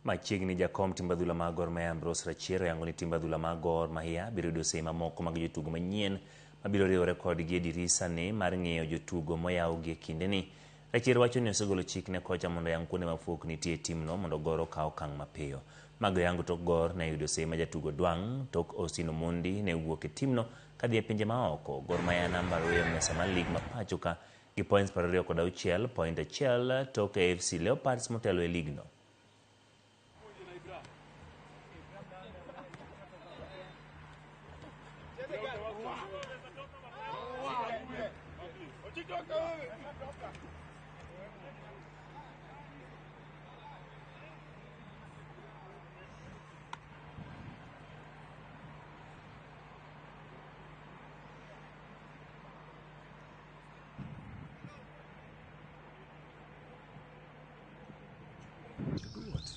Machiegni jakom timb adhula mag Gor Mahia Ambrose Rachier oyango ni timb adhula mag Gor Mahia biro yudo sei mamoko mag jotugo manyien mabiro riwore kodgi e dirisa ni mar ng'iyo jotugo moyaw gi e kindeni. Rachier wacho ni osegolo chik ne kocha mondo oyang kuonde ma fuok nitie e timno mondo Gor okaw okang' mapiyo. Mago oyango tok Gor ne yudo sei ma jatugo Dwang' tok Austin Omondi ne wuok e timno kadhi e pinje maoko. Gor Mahia namba ariyo e mesa mar lig ma pacho ka gi points 26, point achiel tok AFC Leopards motelo e ligno. To do what?